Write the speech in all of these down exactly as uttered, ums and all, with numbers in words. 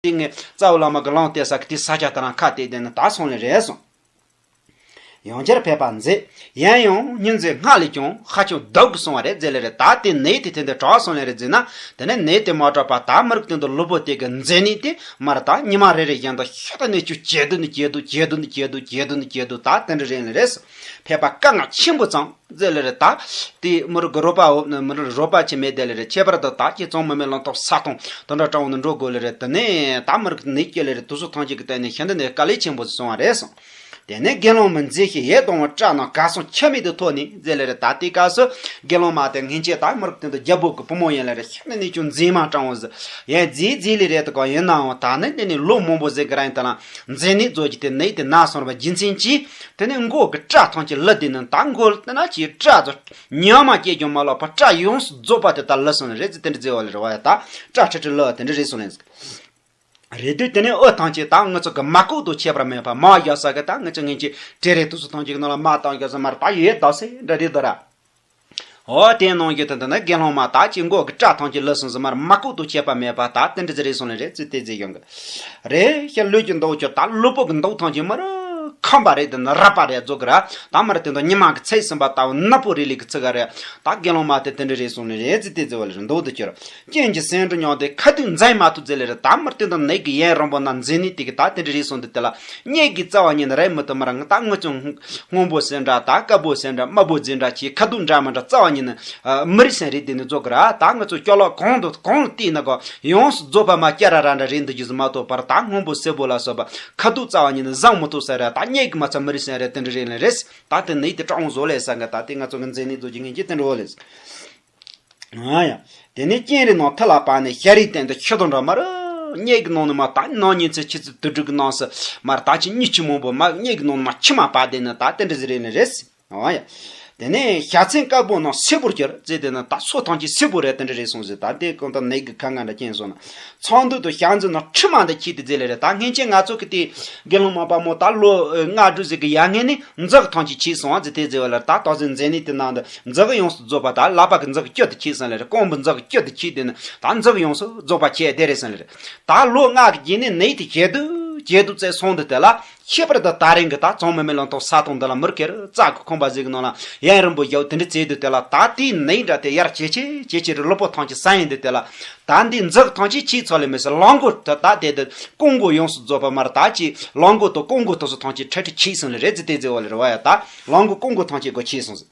དེ་ངས་རྩ་བའི་བླ་མ་གི་ལུང་བསྟན་ས་གི་དེ་ས་ཆ་དེ་རང་ཁ་གཏད་དེ་ནི་ད་སོང་ལེ་རེད་སོང་། ཡང་བསྐྱར་ཕེབས་པ་མཛད། ཡང་ཡང་སྙིང་རྗེ་སྔར་ལས་ཀྱང་ཧ་ཅང་སྡུག་གི་སོང་བ་རེད་ཟེར་ལེ་རེད། ད་དེ་ནད་དེ་དེ་འདྲ་དྲག་སོང་ལེ་རེད་ཟེར་ན། དེ་ནས་ནད་དེ་མ་དྲག་པ་ད་མི་རིགས་དེ་འདུག་ལུས་པོ་དེ་གི་མཛེ་ནད་དེ་མར་ད་ཉི་མ་རེ་རེ་བཞིན་དུ་ཤ་ད་ནས་ཅུ་ཇེ་སྡུག་ནས་ཇེ་སྡུག་ཇེ་སྡུག་ནས་ཇེ་སྡུག་ཇེ་སྡུག་ནས་ཇེ་སྡུག་ད་དེ་འདྲ་རེད་ལེ་རེད། ཕེབས་པ་དཀའ་ངལ་ཆེན་པོ་བྱུང་ཟེར་ལེ་རེད། ད་དེ་མི་རིགས་ཀྱི་རོགས་པ་འོ་མི་རིགས་རོགས་པ་ཆེ་མེད་དེ་ལེ་རེད། ཁྱད་པར་དུ་ད་ཀྱི་གཙང་མ་མེ་ལོང་ཐོག་ས་སྟོང་དེ་འདྲ་དྲང་བོ་ནས་འགྲོ་དགོས་ལེ་རེད། དེ་ནས་ད་མི་རིགས་ནད་ཀྱི་ལེ་རེད། དུས་ཚོད་ཐམས་ཅད་ཀྱི་སྟེང་ནས་ཤིན་ཏུ་ནས་དཀའ་ལས་ཆེན་པོ་སོང་བ་རེད་སོང་། དེ་ནས་དགེ་སློང་མའི་མཛེ་ཤའི་ཡིད་དང་བའི་སྐྲ་རྣམས་གར་སོང་ཆ་མེད་དུ་ཐོགས་ནས་ཟེར་ལེ་རེད། ད་དེ་སྐབས་སུ་དགེ་སློང་མ་དེ་སྔན་ཆད་ད་མི་རིགས་དེ་འདུག་རྒྱལ་པོ་གི་བུ་མོ་ཡིན་ལེ་རེད། ཤིན་ཏུ་ནས་ཅུང་མཛེས་མ་དྲང་བོ་ཟིག་ཡང་མཛེས་མཛེས་ལེ་རེད། དེ་ག་ཡིན་ནའང་ད་ནི་དེ་ནས་ལོ་མང་པོ་ཟིག་གི་རིང་དེ་ལ་མཛེ་ནད་ཟོ་གི་དེ་ནད་དེ་ན་སོང་བ་རྒྱུ་མཚན་གྱིས་དེ་ནས་མགོ་གི་སྐྲ་ཐམས་ཅད་ལུ་དེ་ནི་ད་མགོ་དེ་ན་ཅིག་སྐྲ་ཚོ་ཉག་མ་སྐྱེས་ཀྱང་མ་ལོག་པ་སྐྲ་ཡོངས་སུ་རྫོགས་པ་དེ་ད་ལུ་སོང་ནི་རེད་ཟེར་དེ་འདྲ་ཟེར་བ་ལེ་རེད་བ། ཡ་ད་སྐྲ་ཁྲི་ཁྲི་ལུ་བ་དེ་འདྲ་རེད་སོང་ལེ་ཟིག་རེད་དུས་དེ་ནས་འུ་ཐམས་ཅད་ད་ང་ཚོ་གི་མ་ཁུག་ཏུ་ཆད་པར་མེད་པ་མ་བཞག་ས་གི་ད་ང་ཚོ་སྔན་ཆད་བྲེ་རེ་དུས་སུ་ཐམས་ཅད་ཀྱི་ནང་ལ་མ་བཏང་རྒྱུ་ཟེར་མར་ད་ཡོད་ད་སེ་འདྲ་རེད་དོ་ར། འོ་དེ་ནང་གི་དེ་འདི་ནི་དགེ་སློང་མ་ད་ཅི་མགོ་གི་སྐྲ་ཐམས་ཅད་ལུ་སོང་ཟེར་མར་མ་ཁུག་ཏུ་ཆད་པ་མེད་པ་ད་དེ་འདྲ་ཟེར་རེད་སོང་ལེ་རེད་ཟེར་དེ་ཟེར་ཡོང་གི་རེད། ཤ་ལུས་ཀྱི་མདོག་ཁྱོད་ད་ལུས་པོ་གི་མདོག་ཐམས་ཅད་མར་ཁམས་པ་རེད། དེ་ནི་རབ་པ་རེད་རྫོགས་གི་ར། ད་མར་དེ་འདི་ཉི་མ་གི་ཚད་ཟིན་པ་ལྟ་བུ་ནག་པོ་རེ་ལེ་གི་ཚིག་ག་རེད། ད་དགེ་སློང་མ་དེ་དེ་འདྲ་རེད་སོང་ནི་རེད་ཟེར་དེ་ཟེར་བ་ལེ་རེད། མདོག་དེ་ཁྱོད་རྐྱེན་གྱིས་སེམས་འགྲོ་མྱོང་སྟེ་ཁ་ཐུག་མཛེས་མ་ཐུབ་ཟེར་ལེ་རེད། ད་མར་དེ་འདི་ནད་ཀྱི་ཡུན་རིང་པོ་ན་མཛེ་ནད་དེ་གི་ད་དེ་འདྲ་རེད་སོང་དུས་དེ་ལ་སྙིང་གི་རྩ་བ་ཉིད་ནས་རེད་མི་ཐུབ་མར་ང་ད་ངུ་ཅུང་སྔོན་པོ་ཟེར་འདྲ་ད་དཀར་པོ་ཟེར་འདྲ་དམར་པོ་ཟེར་འདྲ་ཅིག་ཁ་དོག་འདྲ་མི་འདྲ་རྩ་བ་ཉིད་ནས་མི་རིགས་སེམས་རེད། དེ་ནི་རྫོགས་གི་ར། ད་ང་ཚོ་སྐྱོ་ལོག་གང་དུ་གང་ལ་བལྟས་ན་གོ་ཡོངས་སུ་རྫོགས་པ་མ་སྐྱ་ར་ར་འདྲ་རེད་འདུག་རྒྱུ་ཟིག་མ་གཏོགས་པར་ད་སྔོན་པོ་སེར་པོ་ལ་སོགས་པ་ཁ་དོག་རྩ་བ་ཉིད་ནས་བཟང་མི་ཐུབ་ས་རེད། ད་སྙིང་གི་མ་ཚད་མི་རིགས་སེམས་རེད། དེ་འདྲ་རེད་ལེ་རེད། ད་དེ་ནི་དེ་དྲང་བཟོ་ལས་ས་གི་ད་དེ་ང་ཚོ་གི་མཛེ་ནད་རྫོགས་ཀྱི་ངན་གྱི་དེ་འདྲ་བོ་ལེ། ཨ་ཡ། དེ་ནས་སྤྱན་རས་ནང་ཐིག་ལ་བབས་ནས་ཞལ་རས་སྟེང་དུ་ཆུ་དང་འདྲ་མར་སྙིང་གི་ནང་ནས་མར་ད་ནང་ཉིན་ཚེ་ཆུ་ཚོད་དུ་དྲུག་གི་ནང་སུ་མར་ད་ཅི་སྙིང་ཆུ་མང་པོ་མར་སྙིང་གི་ནང་ནས་མར་མཆི་མ་བབས་དེ་ནི་ད་དེ་འདྲ་ཟིག་རེད་ནི་རེད། ཨ་ཡ། དེ་ནས་ཞལ་ཚན་དཀར་པོ་ནང་སེར་པོར་གྱུར་ཟེར་དེ་ནི་ད་སོ་ཐམས་ཅད་སེར་པོ་རེད། དེ་འདྲ་རེད་སོང་ཟེར། ད་དེ་གང་ལྟར་ནད་ཀྱི་ཁ་ང་འདྲ་ཅན་སོང་ན་ཚང་འདུས་དང་ཞལ་འཛུམ་ནང་མཆི་མ་འདི་ཁྱེར་ཏེ་ཟེར་ལེ་རེད། ད་སྔན་ཆད་ང་ཚོ་གི་དེ་དགེ་སློང་མ་དཔལ་མོ་ད་ལོ་ལྔ་དྲུག་ཟིག་གི་ཡར་སྔོན་ནས་མཛེ་ཐམས་ཅད་ཁྱེར་སོང་ཟེར་དེ་ཟེར་བ་ལ། ད་ད་གཟོད་མཛེ་ནད་དེ་ནང་དུ་མཛེ་ཡོངས་སུ་རྫོགས་པ་ད་ལག་པ་གི་མཛེ་སྐྱུག་ཏུ་ཁྱེར་སོང་ལེ་རེད། རྐང་པའི་མཛེ་སྐྱུག་ཏུ་ཁྱེར་དེ་ནི་ད་མཛེ་ཡོངས་སུ་རྫོགས་པ་ཁྱེར་དེ་རེད་སོང་ལེ་རེད། ད་ལོ་ལྔ་གི་རྗེས་ནས་ནད་དེ་ཇེ་སྡུག་ཇེ་སྡུག་བྱས་སོང་དུས་དེ་ལ་ཁྱད་པར་དུ་ད་རིང་གི་ད་གཙང་མ་མེ་ལོང་ཐོག་ས་སྟོང་འདི་ལ་མུར་ཁེར་རྩྭ་གི་ཁང་པ་ཟིག་གི་ནང་ལ་ཡུན་རིང་པོ་བཞག་དེ་འདྲ་བྱས་དུས་དེ་ལ་ད་དེའི་ནད་འདྲ་དེ་ཡར་ཇེ་ཆེ་ཇེ་ཆེ་རུ་ལུས་པོ་ཐམས་ཅད་ཟ་ཡིན་དུས་དེ་ལ། ད་འདི་མཛེ་ཐམས་ཅད་ཁྱེར་ཚར་ལེ་མི་སྲིད། ལག་མགོ་ད་ད་དེ་དེ་རྐང་མགོ་ཡོངས་སུ་རྫོགས་པ་མར་ད་ཅི་ལག་མགོ་དང་རྐང་མགོ་དེ་ཚོ་ཐམས་ཅད་ཁྲིག་ཁྲིག་ཁྱེར་སོང་ལེ་རེད་ཟེར་དེ་ཟེར་བ་ལེ་རེད་བ། ཡ་ད་ལག་མགོ་རྐང་མགོ་ཐམས་ཅད་གོ་ཁྱེར་སོང་ཟེར།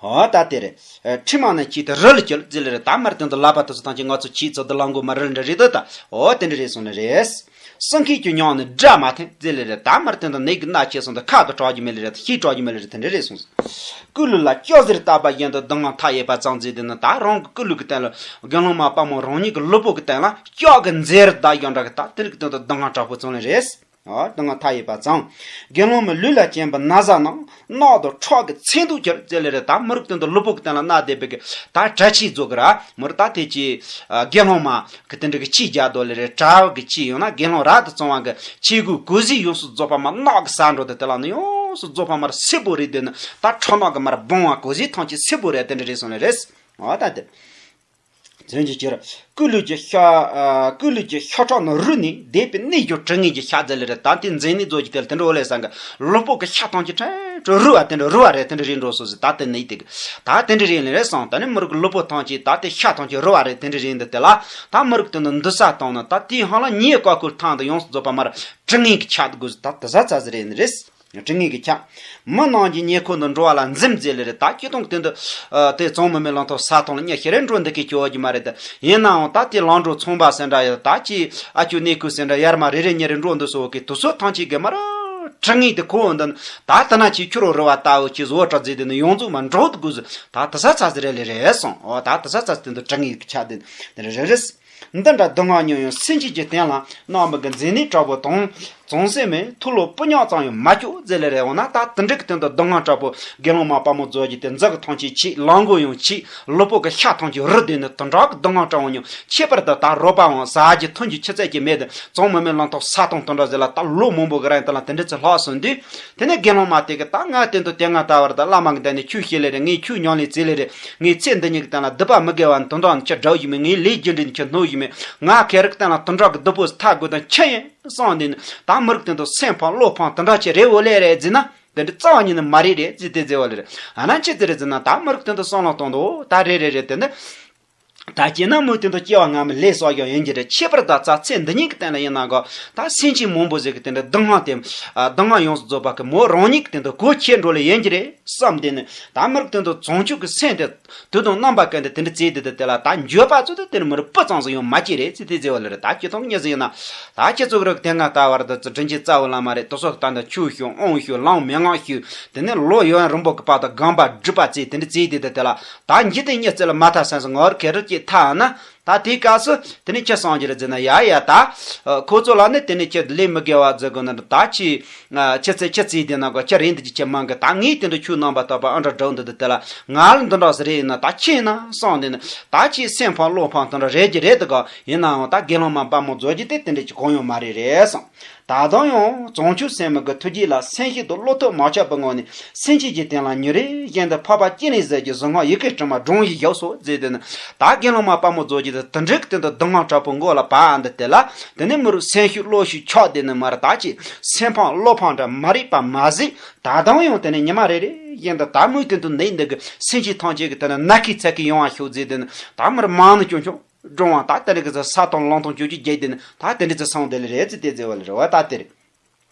འོ་ད་དེ་རེད། ཨ་མཆི་མ་ནི་ཁྱེར་ཏེ་རི་ལ་བསྐྱུར་ཟེར་ལེ་རེད། ད་མར་དེ་འདི་ལག་པ་དེ་ཚོ་ཐམས་ཅད་ང་ཚོ་ཁྱེར་ཚར་དུས་ལག་མགོ་མར་རི་ལ་འདྲ་རེད་དོ། ད་འོ་དེ་འདྲ་རེད་སོང་ལེ་རེད། སྲིན་ཁྱེར་གྱི་མྱིང་ནི་དགྲ་མ་འཐེན་ཟེར་ལེ་རེད། ད་མར་དེ་འདི་ནད་ཀྱི་མནར་ཁྱེར་སོང་དུས་ཁ་གིས་གྲག་རྒྱུ་མེད་ལེ་རེད། ཤེས་གྲག་རྒྱུ་མེད་ལེ་རེད། དེ་འདྲ་རེད་སོང་ཟེར། སྐུ་ལུས་ལ་སྐྱོ་ཟེར་བཏགས་པ་བཞིན་དུ་སྡུག་བསྔལ་མཐའ་ཡས་པ་བྱུང་ཟེར། དེ་ནི་ད་རང་གི་སྐུ་ལུས་ཀྱི་སྟེང་ལ་དགེ་སློང་མ་དཔལ་མོ་རང་ཉིད་ཀྱི་ལུས་པོ་གི་སྟེང་ལ་སྐྱོ་གི་འཛེར་བསྡད་ཡོད་འདྲ་གི། ད་དེ་རིགས་སྟེང་དུ་སྡུག་བསྔལ་དྲག་པོ་བྱུང་ལེ་རེད། ཨ་སྡུག་བསྔལ་མཐའ་ཡས་པ་བྱུང་། དགེ་སློང་མའི་ལུས་ལ་བཅིངས་པའི་ན་བཟའ་རྣམས་རྣག་དང་ཁྲག་གི་ཚིགས་མདོག་གྱུར་ཟེར་ལེ་རེད། ད་མི་རིགས་སྟེང་དུ་ལུས་པོ་གི་སྟེང་ལ་མནར་བསྡད་པའི་གི་ད་གྲྭ་ཆས་བཟོ་གི་ར། མི་རིགས་ད་དེ་ཅི་དགེ་སློང་མ་གི་དེ་འདྲ་གི་ཆས་རྒྱག་དོ་ལེ་རེད། གྲྭ་བ་གི་ཆས་ཡོང་ན་དགེ་སློང་རབ་ཏུ་བྱུང་བ་གི་ཆས་གོས་གོས་གཟི་ཡོངས་སུ་རྫོགས་པ་མར་རྣག་གིས་ཟ་འགྲོ་དུས་དེ་ལ་ནི་ཡོངས་སུ་རྫོགས་པ་མར་སེར་པོ་རེད། དེ་ནི་ད་ཁྲག་རྣག་གིས་མར་སྦངས་པ་གོས་གཟི་ཐམས་ཅད་སེར་པོ་རེད། དེ་འདྲ་རེད་སོང་ལེ་རེད། ཨ་ད་དེ། མཚོན་གྱི་ཕྱིར། སྐུ་ལུས་ཀྱི་ཤ། ཨ་སྐུ་ལུས་ཀྱི་ཤ་ཁྲག་རྣམས་རུལ་ནས་འདས་པའི་གནས་ཀྱང་དྲི་ངད་ཀྱིས་ཁྱབ་ཟེར་ལེ་རེད། ད་དེ་མཛེ་ནད་རྫོགས་ཀྱི་དེ་ལ་དེ་འདྲ་བོ་ལེ་སང་གི། ལུས་པོ་གི་ཤ་ཐམས་ཅད་ཁྲ་ཁྲ་རུལ་བ་དེ་འདྲ་རུལ་བ་རེད། དེ་འདྲ་རེད་འགྲོ་སོང་ཟེར། ད་དེ་ནད་དེ་གི་ད་དེ་འདྲ་རེད་ལེ་རེད་སོང་། ད་ནི་མི་རིགས་ཀྱི་ལུས་པོ་ཐམས་ཅད་ད་དེ་ཤ་ཐམས་ཅད་རུལ་བ་རེད། དེ་འདྲ་རེད་འདི་དེ་ལ་ད་མི་རིགས་དེ་འདི་འདུག་ས་བཏང་ན་ད་དེའི་ཧང་ལ་ཉེ་བཀའ་བཀོད་ཐང་དུ་ཡོངས་སུ་རྫོགས་པ་མར་དྲི་ངད་ཀྱིས་ཁྱབ་དགོས་ཟེར། ད་དེ་ས་ཚ་ཟེར་རེད་ནི་རེད། དྲི་ངད་ཀྱིས་ཁྱབ། མི་རྣམས་ཀྱི་ཉེ་འཁོར་དུ་འགྲོ་བ་ལ་འཛེམ་ཟེར་ལེ་རེད། ད་སྤྱིར་བཏང་གི་དེ་འདི་ཨ་དེ་གཙང་མ་མེ་ལོང་ཐོག་ས་སྟོང་ལ་གཉའ་ཤིང་རེ་འགྲོ་འདི་གི་སྐྱོ་རྒྱུ་མ་རེད། ད་ཡིན་ནའང་ད་དེ་ལང་འགྲོ་ཚོང་པ་ཟེར་འདྲ་ཡོད། ད་ཅི་ཨ་ཅོ་གནས་སྐོར་ཟེར་འདྲ་ཡར་མར་རེ་རེ་གཉིས་རེ་འགྲོ་འདི་སོགས་ཀྱི་དུས་ཚོད་ཐམས་ཅད་གི་མར་དྲི་ངད་དེ་ཁོ་འདི་ད་ལྟ་ན་ཅི་ཁྱོད་རོ་རེ་བ་ལྟ་བུ་ཅི་བཟོ་གྲྭ་ཟེར་དེ་ནི་ཡོངས་རྫོགས་མར་འགྲོ་དགོས་ཟེར། ད་དེ་ས་ཚ་ཟེར་རེ་ལེ་རེད་སོང་། འོ་ད་དེ་ས་ཚ་ཟེར་དེ་འདི་དྲི་ངད་ཀྱིས་ཁྱབ་དེ་འདི་རེ་རེད། འདི་འདྲ་སྡུག་བསྔལ་མྱོང་ཡང་སེམས་ཅན་གྱི་དོན་ལ་རྣམ་པ་གི་མཛེ་ནད་དྲག་པོ་དང་ བྱང་སེམས་མེད། ཐུགས་ལ་སྤུ་ཉག་ཙམ་ཡང་མ་སྐྱོ་ཟེར་ལེ་རེད། འོ་ན་ད་དེ་འདྲ་གི་སྟེང་དུ་སྡུག་བསྔལ་དྲག་པོ་དགེ་སློང་མ་དཔལ་མོ་རྫོགས་ཀྱི་དེ་མཛུབ་གུ་ཐམས་ཅད་ཆད། ལག་མགོ་ཡང་ཆད། ལུས་པོ་གི་ཤ་ཐམས་ཅད་རུལ་བསྡད་ནས་དེ་འདྲ་གི་སྡུག་བསྔལ་དྲག་པོ་མྱོང་། ཁྱད་པར་དུ་ད་རོགས་པའང་ཟ་རྒྱུ་འཐུང་རྒྱུ་ཆུ་ཚོད་ཀྱི་མེད་དེ་གཙང་མ་མེད་ལམ་ཐོག་ས་དང་དེ་འདྲ་ཟེར་ལ་ད་ལོ་མང་པོ་གི་རིང་དེ་ལ་དེ་འདྲ་ཚེ་ལྷག་སོང་དུས། དེ་ནས་དགེ་སློང་མ་དེ་གི་ད་ང་སྟེང་དུ་དེ་སྔ་ད་བར་དུ་བླ་མ་གི་འདི་ནས་ཆོས་བཤད་ལེ་རེད། ངས་ཆོས་ཉམས་ལེན་བྱས་ལེ་རེད། ངས་ཚེ་འདི་ཉིད་ཀྱི་སྟེང་ལ་སྡིག་པ་མི་དགེ་བ་དེ་འདྲ་ཁྱོད་སྒྲུབ་ཡོད་མེད། ངའི་ལས་རྒྱུ་འབྲས་ཁྱོད་མཐོང་ཡོད་མེད། ང་ཁེ་རིག་སྟེང་ལ་དེ་འདྲ་གི་སྡུག་པོ་ཐར་དགོས་དང་ཁྱོད་ཡིན། སོང་དེ་ནི་ད་མི་རིགས་སྟེང་དུ་སེམས་ཕམ་བློ་ཕམ་དེ་འདྲ་ཆེ་རེད་འོ་ལེ་རེད་ཟེར་ན། དེ་འདྲ་རྩ་བ་ཉིད་ནས་མ་རེད་རེད་ཟེར་དེ་ཟེར་བ་ལེ་རེད། ཨ་ན་ཆི་ཟེར་རེད་ཟེར་ན། ད་མི་རིགས་སྟེང་དུ་བསམ་བློ་གཏོང་དོ་ད་རེད་རེད་རེད། དེ་འདི་ད་སྐྱེས་ན་མི་སྟེང་དུ་སྐྱེ་བ་སྔ་མའི་ལས་བསགས་ཀྱང་ཡིན་གྱི་རེད། ཁྱད་པར་ད་ཚ་ཚེ་འདི་ཉིད་ཀྱི་སྟེང་ལ་ཡིན་ན་གོ། ད་སེམས་ཅན་མང་པོ་ཟིག་གི་སྟེང་དུ་སྡུག་བསྔལ་དེ་སྡུག་བསྔལ་ཡོངས་སུ་རྫོགས་པ་གི་མོ་རང་ཉིད་ཀྱི་སྟེང་དུ་གོ་ཁྱེར་འགྲོ་ལེ་ཡིན་གྱི་རེད་བསམ་དེ་ནི། ད་མི་རིགས་སྟེང་དུ་བྱང་ཆུབ་ཀྱི་སེམས་དེ་དུས་དང་རྣམ་པ་ཀུན་ཏུ་དེ་འདྲ་བྱས་དེ་དེ་དེ་ལ་ད་འགྱོད་པ་ཚོ་དེ་དེ་ནི་མི་རིགས་སྤུ་ཙམ་ཟིག་ཡང་མ་སྐྱེས་རེད་ཟེར་དེ་ཟེར་བ་ལེ་རེད། ད་སྐྱེ་སྟངས་གཉིས་ཟིག་ཡིན་ན། ད་སྤྱི་ཚོགས་རིགས་དེ་སྔ་ལྟ་བར་དུ་དྲིན་ཅན་རྩ་བའི་བླ་མ་རེད། དེ་སོགས་ད་འདི་ཆོས་ཞུ་དབང་ཞུ་ལམ་མན་ངག་ཞུ། དེ་ནས་ལོ་ཡུན་རིང་པོ་གི་བར་དུ་སྒོམ་པ་སྒྲུབ་པ་བྱས་དེ་འདྲ་བྱས་དེ་དེ་དེ་ལ། ད་འཇིག་རྟེན་གཉིས་རྩེ་ལ་མ་ཐར་སེམས་སུ་ངོ་ར་ཁེ་རུ་སྐྱེས་ཐལ་ན། ད་དེའི་སྐབས་སུ་དེ་ནས་ཁྱེད་སངས་རྒྱས་ལ་ཟེར་ན་ཡ་ཡ་ད། ཁོ་ཚོ་ལ་ནི་དེ་ནས་ཁྱེད་ལས་མི་དགེ་བ་ཟེར་དགོས་ན་ད་ཅི། ཁྱེད་ཚེ་ཁྱེད་ཚེ་དེ་ན་གོ་ཁྱེད་རེད་འདི་ཅི་ཁྱེད་མང་གི་ད་ངས་དེ་འདྲ་ཆོས་རྣམ་པར་དག་པ་ཨ་འདྲ་སྒྲུབ་འདི་འདི་དེ་ལ་ང་ལ་འདི་འདྲ་ཟེར་རེད་ཡིན་ན། ད་ཁྱེད་ན་སངས་འདི་ནི་ད་ཅི་སེམས་ཕམ་བློ་ཕམ་དེ་འདྲ་རེད་ཀྱི་རེད་དི་གོ། ཡིན་ནའང་ད་དགེ་སློང་མ་དཔལ་མོ་རྫོགས་ཀྱི་དེ་དེ་འདྲ་ཅི་གང་ཡང་མ་རེད་རེད་སོང་། ད་དུང་ཡང་བྱང་ཆུབ་སེམས་དཔའི་ཐུགས་རྗེ་ལ་སེམས་བསྐྱེད་དང་བློ་ཐུབ་མ་ཆགས་པའི་ངང་ནས་སེམས་ཅན་གྱི་དོན་ལ་མྱུར་རེ་བཞིན་དུ་འཕགས་པ་སྤྱན་རས་གཟིགས་ཀྱི་གཟུངས་སྔགས་ཡི་གེ་དྲི་མ་སྒྲོམ་བཞིན་བཞག་སོ་ཟེར་དེ་ནི། ད་དགེ་སློང་མ་དཔལ་མོ་རྫོགས་ཀྱི་དེ་དེ་འདྲའི་དོན་དུ་སྡུག་བསྔལ་དྲག་པོ་མགོ་ལ་བབས་འདི་དེ་ལ་དེ་ནི་མི་རུ་སེམས་ཤུགས་བློ་ཤུགས་ཆག་དེ་ནི་མར་ད་ཅི་སེམས་ཕམ་བློ་ཕམ་འདྲ་མ་རེད་པ་མ་ཟད། ད་དུང་ཡང་དེ་ནི་ཉི་མ་རེ་རེ་བཞིན་དུ་ད་མུ་མཐུད་དུ་ནད་འདི་གི་སེམས་ཅན་ཐམས་ཅད་ཀྱི་དེ་ནི་ན་ཁི་ཚ་ཁི་ཡོང་བ་ཤོག་ཟེར་དེ་ནི་ད་མར་མང་ནི་ཅུང་ཅུང་། འགྲོ་བ་ད་དེ་རིང་གི་ས་དང་ལམ་དང་བཅུ་གཅིག་བརྒྱད་དེ་ནི་ད་དེ་འདྲ་ཚེ་སོང་དེ་ལ་རེད་ཚེ་དེ་ཚེ་བ་ལ་རེ་བ་ད་དེ་རེད།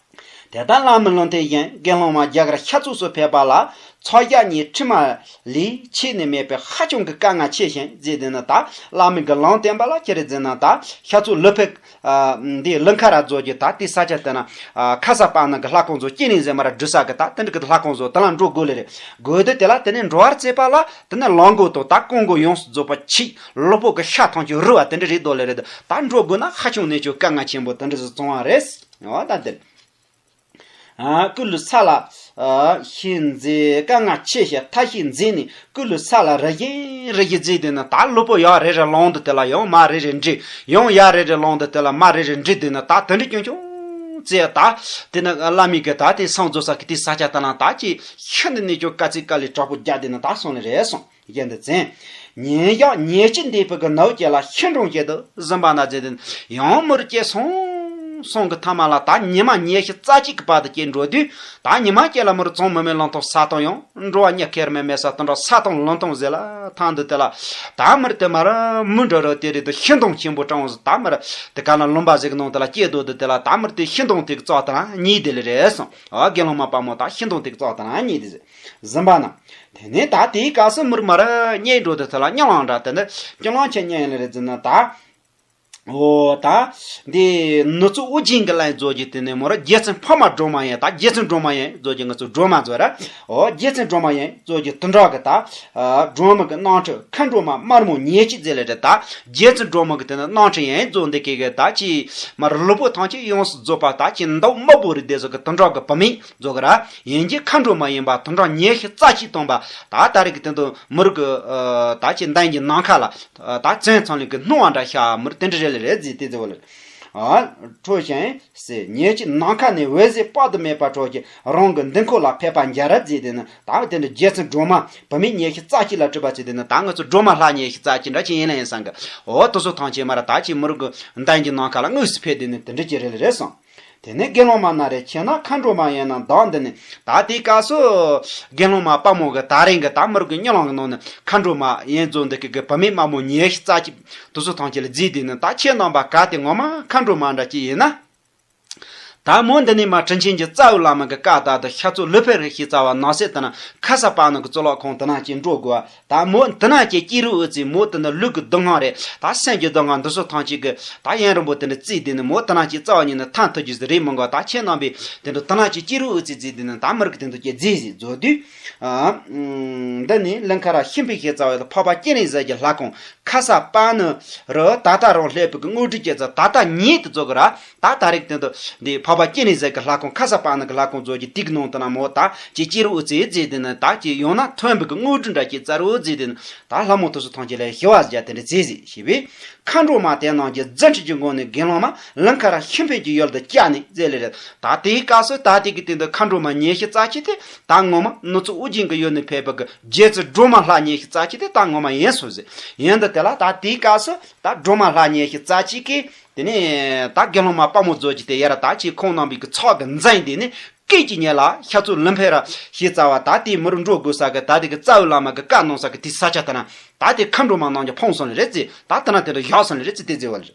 དེ་ལྟར་བླ་མའི་ལུང་བསྟན་བཞིན་དགེ་སློང་མ་རྒྱ་གར་ཤར་ཕྱོགས་སུ་ཕེབས་པ་ལ་ཚོགས་བརྒྱ་གཉིས་ཁྲི་མ་ལས་ཆད་ནས་མེད་པའི་ཧ་ཅང་གི་དཀའ་ངལ་ཆེ་ཞིང་མཛད་དེ་ནི་ད་བླ་མའི་གི་ལུང་བསྟན་པ་ལ་ཁྱེད་རེ་མཛད་ན་ད་ཤར་ཕྱོགས་ལུ་ཕེ་འདི་ལུང་ཁ་ར་རྫོགས་ཀྱི་ད་དེ་ས་ཆ་དེ་ན་ཁ་ས་པ་ན་གི་ལྷ་ཁང་ཚོ་སྐྱེ་ནས་ཟེར་མ་ར་འབྲུ་ས་གི་ད་དེ་འདྲ་གི་ལྷ་ཁང་ཚོ་དེ་ལ་འགྲོ་དགོས་ལེ་རེད། དགོས་དུས་དེ་ལ་དེ་ནས་འགྲོ་བར་བྱེད་པ་ལ་དེ་ནས་ལག་མགོ་དང་ད་རྐང་མགོ་ཡོངས་སུ་རྫོགས་པ་ཆད། ལུས་པོ་གི་ཤ་ཐམས་ཅད་རུལ་བ་དེ་འདྲ་རེད་དོ་ལེ་རེད། ད་འགྲོ་དགོས་ན་ཧ་ཅང་ནས་ཅུང་དཀའ་ངལ་ཆེན་པོ་དེ་འདྲ་ཞིག་བྱུང་བ་རེད། འོ་ད་དེ་རེད། ཨ་སྐུ་ལུས་ས་ལ་ཨ་ཞིག་མཛད། དཀའ་ངལ་ཆེ་ཞིང་ཐབས་ཤེས་མཛད་ནས་སྐུ་ལུས་ས་ལ་རི་བཞིན་རི་བཞིན་མཛད་དེ་ནི་ད་ལུས་པོ་ཡར་རེ་རེ་ལངས་དུས་དེ་ལ་ཡང་མར་རེ་རེ་འགྲིལ། ཡང་ཡར་རེ་རེ་ལངས་དུས་དེ་ལ་མར་རེ་རེ་འགྲིལ་དུས་ནི་ད་དེ་འདྲ་ཅུང་ཅུང་བྱས། ད་དེ་ནི་བླ་མའི་གི་ད་དེ་གསུང་རྫོགས་ས་གི་དེ་ས་ཆ་དེ་ན་ད་ཅི་ཤིན་ཏུ་ནས་ཅུང་དཀའ་ཚེགས་དཀའ་ལས་དྲག་པོ་རྒྱག་དེ་ནི་ད་སོང་ལེ་རེད་སོང་། གཞན་དུ་འཛིན། ཉིན་ཞག་ཉི་ཤུ་འདས་པའི་གི་ནུབ་དཀྱིལ་ལ་ཤིང་སྡོང་ཅིག་ཏུ་གཟིམ་པ་ན་མཛད་དེ་ཡང་མུར་སྐྱེས་སོང་སོང་གི་ཐ་མ་ལ་ད་ཉི་མ་ཉི་ཤུ་རྩ་གཅིག་གི་བར་དུ་སྐྱེས་འགྲོ་དུས་ད་ཉི་མ་གཅིག་ལ་མུར་གཙང་མ་མེད་ལམ་ཐོག་ས་དང་ཡང་འགྲོ་བ་མྱི་ཁེར་མི་མེད་ས་དང་འདྲ་ས་དང་ལམ་དང་ཟེར་ལ་ཐང་འདི་དེ་ལ་ད་མུར་དེ་མར་མུ་འགྲོ་རོ་དེ་རེད་དུ་ཤིང་སྡོང་ཆེན་པོ་སྤྲང་བོ་ཟིག་ད་མུར་དེ་ག་ན་ལུང་པ་ཟིག་གི་ནང་དེ་ལ་སྐྱེས་འདུག་དུ་དེ་ལ་ད་མུར་དེ་ཤིང་སྡོང་དེ་གི་རྩ་དེ་ན་ཉལ་དེ་ལེ་རེད་སོང་། ཨ་དགེ་སློང་མ་དཔལ་མོ་ད་ཤིང་སྡོང་དེ་གི་རྩ་དེ་ན་ཉལ་དེ་ཟིག་གཟིམ་པ་ན། དེ་ནས་ད་དེའི་སྐབས་སུ་མུར་མར་རྙེད་འགྲོ་དུས་ཚོད་ལ་སྨྱོན་ལམ་འདྲ་དེ་འདི་སྨྱོན་ལམ་ཆེ་སྨྱོན་ཡིན་ལེ་རེད་ཟེར་ན་ད། འོ་ད། འདི་ནུ་ཚོད་ཨོ་རྒྱན་གྱི་ལན་རྫོགས་ཀྱི་དེ་ནས་མོ་ར་རྗེ་བཙུན་འཕགས་མ་སྒྲོལ་མ་ཡིན་ད་རྗེ་བཙུན་སྒྲོལ་མ་ཡིན་རྫོགས་ཀྱི་ང་ཚོ་སྒྲོལ་མ་རྫོགས་ར། འོ་རྗེ་བཙུན་སྒྲོལ་མ་ཡིན་རྫོགས་ཀྱི་དུད་འགྲོ་གི་ད། སྒྲོལ་མ་གི་རྣམ་འཕྲུལ་མཁའ་འགྲོ་མ་དམར་མོ་ཉི་ཤུ་ཟེར་ལེ་རེད་ད། རྗེ་བཙུན་སྒྲོལ་མ་གི་དེ་ནི་རྣམ་འཕྲུལ་ཡིན་རྫོགས་འདི་གི་གི་ད་ཅི། མར་ལུས་པོ་ཐམས་ཅད་ཡོངས་སུ་རྫོགས་པ་ད་ཅི་མདོག་དམར་པོ་རེད་དེ་ཟོ་གི་དུད་འགྲོ་གི་བུད་མེད། རྫོགས་ར། ཡིན་གྱི་མཁའ་འགྲོ་མ་ཡིན་པ་དུད་འགྲོ་ཉི་ཤུ་རྩ་གཅིག་སྟོན་པ། ད་ད་རེས་ཀྱི་སྟེང་དུ་མི་རིགས་ཀྱི་ད་ཅི་མདུན་གྱི་ནམ་མཁའ་ལ་ད་བཙན་ཚང་ལུགས་ཀྱི་སྣང་བ་འདྲ་ཤར་མི་རིགས་དེ་འདྲ་རེད་ལེ་རེད་ཟེར་དེ་ཟེར་བ་ལེ། འཕྲོ་ཞིང་ཟེར་ཉིད་ཀྱི་ནམ་མཁའ་ནས་འོད་ཟེར་དཔག་ཏུ་མེད་པ་འཕྲོ་ཞིང་རང་གི་མདུན་ཁོག་ལ་ཕེབས་པ་འཇའ་ར་ཟེར་དེ་ནི་ད་དེ་འདྲ་རྗེ་བཙུན་སྒྲོལ་མ་བུད་མེད་ཉི་ཤུ་རྩ་གཅིག་ལ་སྤྲུལ་པ་ཟེར་དེ་ནི་ད་ང་ཚོ་སྒྲོལ་མ་ལྷ་ཉི་ཤུ་རྩ་གཅིག་འདྲ་ཅི་ཡིན་ལ་ཡིན་བསམ་གི། འོ་དེ་ཚོ་ཐམས་ཅད་མར་ད་ཅི་མི་རིགས་ཀྱི་མདུན་གྱི་ནམ་མཁའ་ལ་དངོས་སུ་ཕེབས་དེ་ནི་དེ་འདྲ་ཅི་རེད་ལེ་རེད་སོང་། དེ་ནས་དགེ་སློང་མ་ན་རེ་ཁྱེད་ན་མཁའ་འགྲོ་མ་ཡིན་ན་བདག་འདི་ནི། ད་དེའི་སྐབས་སུ་དགེ་སློང་མ་དཔའ་མོ་གི་ད་རིང་གི་ད་མི་རིགས་ཀྱི་སྨྱོན་ལམ་གི་ནང་ནས་མཁའ་འགྲོ་མ་ཡིན་རྫོགས་འདི་གི་གི་བུད་མེད་དམར་མོ་ཉི་ཤུ་རྩ་གཅིག་དེ་ཚོ་ཐམས་ཅད་ལ་བརྫིས་དེ་ནི་ད་ཁྱེད་རྣམ་པ་ག་དེ་ངོ་མ་མཁའ་འགྲོ་མ་འདྲ་ཅི་ཡིན་ན། ད་མོ་འདི་ནས་མ་དྲིན་ཆེན་གྱི་རྩ་བའི་བླ་མ་གི་བཀའ་ལྟར་དུ་ཤར་ཕྱོགས་ལུ་ཕེ་རི་ཤི་རྩ་བ་ནགས་གསེབ་དེ་ན་ཁ་ས་པ་ནི་གི་གཙུག་ལག་ཁང་དེ་ན་ཅིག་འགྲོ་དགོས། ད་མོ་དེ་ན་ཅིག་སྐྱེས་རབས་འོད་ཟེར་མོ་དེ་ནི་ལུས་ཀྱི་སྡུག་བསྔལ་རེད། ད་སེམས་ཀྱི་སྡུག་བསྔལ་འདི་ཚོ་ཐམས་ཅད་ཀྱི་ད་ཡུན་རིང་པོ་དེ་འདྲ་བརྫིས་དེ་ནི་མོ་དེ་ན་ཅིག་རྩ་བ་ཉིད་ནས་ཐར་ཐུབ་རྒྱུ་ཟིག་རེད་མི་འགོ། ད་ཁྱེད་རྣམ་པས་དེ་འདྲ་དེ་ན་ཅིག་སྐྱེས་རབས་འོད་ཟེར་བརྫིས་དེ་ནི་ད་མི་རིགས་དེ་འདྲ་ཅིག་བརྫིས་ཟིག་རྫོགས་དུས། འདི་ནི་ལིང་ཁ་ར་ཤིང་ཕུ་ཤི་རྩ་བའི་འཕགས་པ་སྤྱན་རས་གཟིགས་ཀྱི་ལྷ་ཁང་ཁ་ས་པ་ནི་རུ་ད་ལྟ་རང་སླེབས་པའི་དངོས་གྲུབ་ཀྱི་རྩ་ད་ལྟ་ཉིད་དུ་རྫོགས་གི་ར། ད་ད་རེས་དེ་འདྲ་འདི་འཕགས་ པ་སྐྱེ་ནི་ཟེར་གི་ལྷ་ཁང་ཁ་ས་པ་ནི་གི་ལྷ་ཁང་བཟོ་གི་དེ་གི་ནང་དུ་ན་མོ་ད་ཅི་ཅི་རུ་ཨུ་ཙི་ཟེར་དེ་ནི་ད་ཅི་ཡོང་ན་ཐོན་པའི་གི་དངོས་གྲུབ་འདྲ་ཅི་ཙ་རུ་ཟེར་དེ་ནི་ད་ལྷ་མོ་དུ་སུ་ཐང་ཅི་ལས་ཞི་བ་ཟེར་དེ་འདྲ་ཟེར་ཟེར་ཞེས་པས། མཁའ་འགྲོ་མ་དེ་རྣམས་ཀྱིས་རྫུ་འཕྲུལ་གྱི་སྒོ་ནས་དགེ་སློང་མ་ལང་ཀ་ར་ཤི་འཕོས་ཀྱི་ཡུལ་དུ་བསྐྱལ་ནས་མཛད་ལེ་རེད། ད་དེའི་སྐབས་སུ་ད་དེ་གི་སྟེང་དུ་མཁའ་འགྲོ་མ་ཉི་ཤུ་རྩ་གཅིག་དེ་ད་ངོ་མ་ནུ་ཚོ་ཨུ་རྒྱན་གྱི་ཡུལ་ནས་ཕེབས་པ་གི་རྗེ་བཙུན་སྒྲོལ་མ་ལྷ་ཉི་ཤུ་རྩ་གཅིག་དེ་ད་ངོ་མ་ཡིན་སོང་ཟེར། ཡིན་དུ་དེ་ལ་ད་དེའི་སྐབས་སུ་ད་སྒྲོལ་མ་ལྷ་ཉི་ཤུ་རྩ་གཅིག་གིས་དེ་ནས་ད་དགེ་སློང་མ་དཔའ་མོ་མཛོད་ཀྱི་དེ་ཡ་ར་ད་ཅིག་ཁོང་རྣམ་པའི་གི་ཚོགས་ཀྱི་མཛངས་དེ་ནི། སྐད་ཀྱི་ཉེ་ལ་ཤ་ཚུ་ལམ་འཕེལ་ར་ཞེས་རྩ་བ་ད་དེ་མི་རུ་འགྲོ་དགོས་ས་གི་ད་དེ་གི་རྩ་བའི་བླ་མ་གི་བཀའ་གནང་ས་གི་དེ་ས་ཆ་ད་ན་ད་དེ་མཁའ་འགྲོ་མ་རྣམས་ཀྱི་ཕོངས་སོང་ལེ་རེད་ཟེར། ད་ད་ན་དེ་ལ་བཞག་སོང་ལེ་རེད་ཟེར་དེ་ཟེར་བ་ལེ།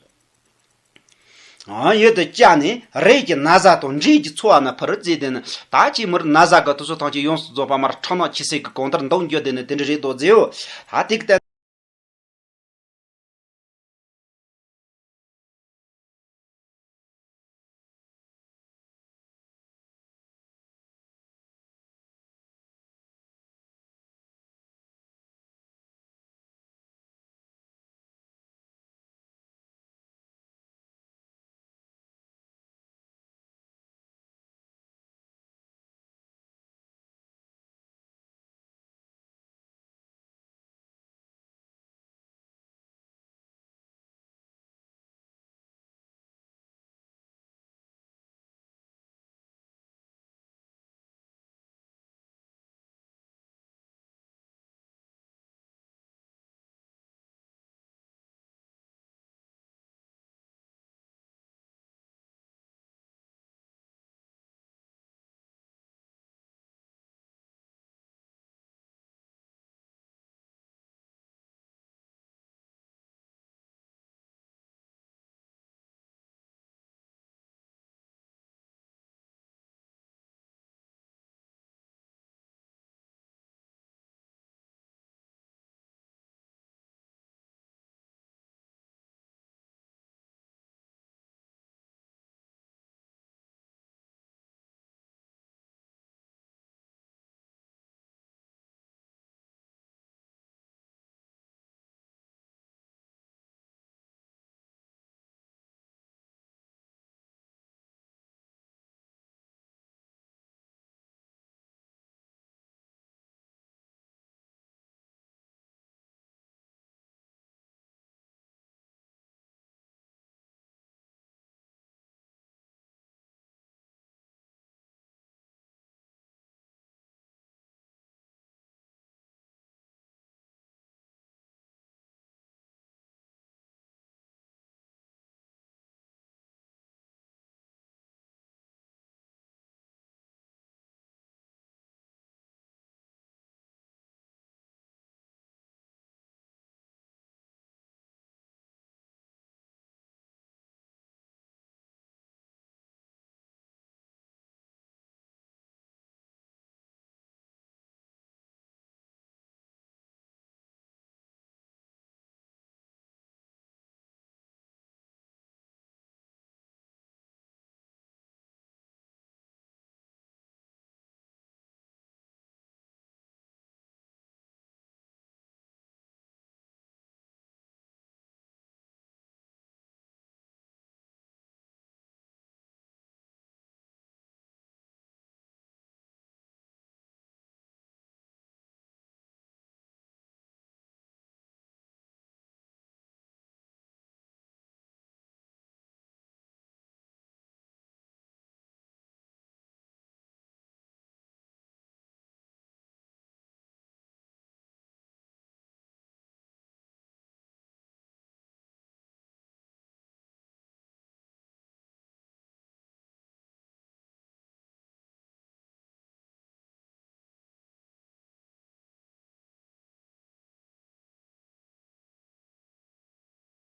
ཨང་ཡོད་དུ་བཅའ་ནས་རས་ཀྱི་ན་བཟའ་དང་འབྲས་ཀྱི་འཚོ་བ་ན་ཕུལ་ཟེར་དེ་ནི་ད་ཅི་མི་རུ་ན་བཟའ་གི་དུ་སུ་ཐང་ཅི་ཡོངས་སུ་རྫོགས་པ་མར་ཁྲག་ནག་ཆི་སེ་གི་གང་ལྟར་འདུག་འགྱོ་དེ་ནི་དེ་འདྲ་རེད་དོ་ཟེར་བ། ད་དེ་གི་ད།